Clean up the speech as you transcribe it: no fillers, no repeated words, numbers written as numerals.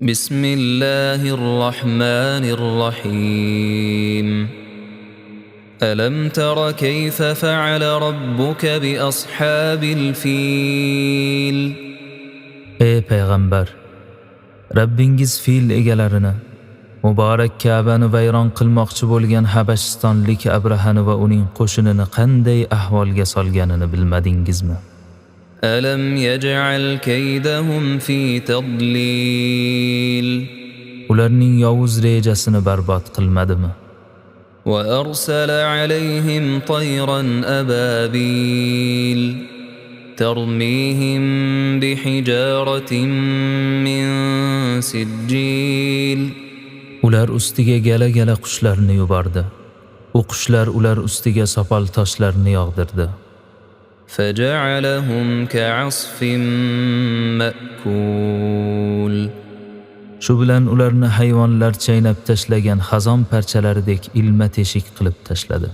بسم الله الرحمن الرحيم. ألم تر كيف فعل ربك بأصحاب الفيل؟ Ey payg'ambar, Rabbingiz fil egalarini, muborak Ka'bani vayron qilmoqchi bo'lgan Habashistonlik Abrahani va uning qo'shinini qanday ahvolga solganini bilmadingizmi? ألم يجعل كيدهم في تضليل؟ Ularning yovuz rejasini barbod qilmadimi? وأرسل عليهم طيرا أبابيل ترميهم بحجارة من سجيل. Ular ustiga gala-gala qushlarni yubordi. U qushlar ular ustiga sopol toshlarni yog'dirdi. فجعلهم كعصف مأكول. Shu bilan ularni hayvonlar chaynab tashlagan xazon parchalaridek ilma teshik qilib tashladi.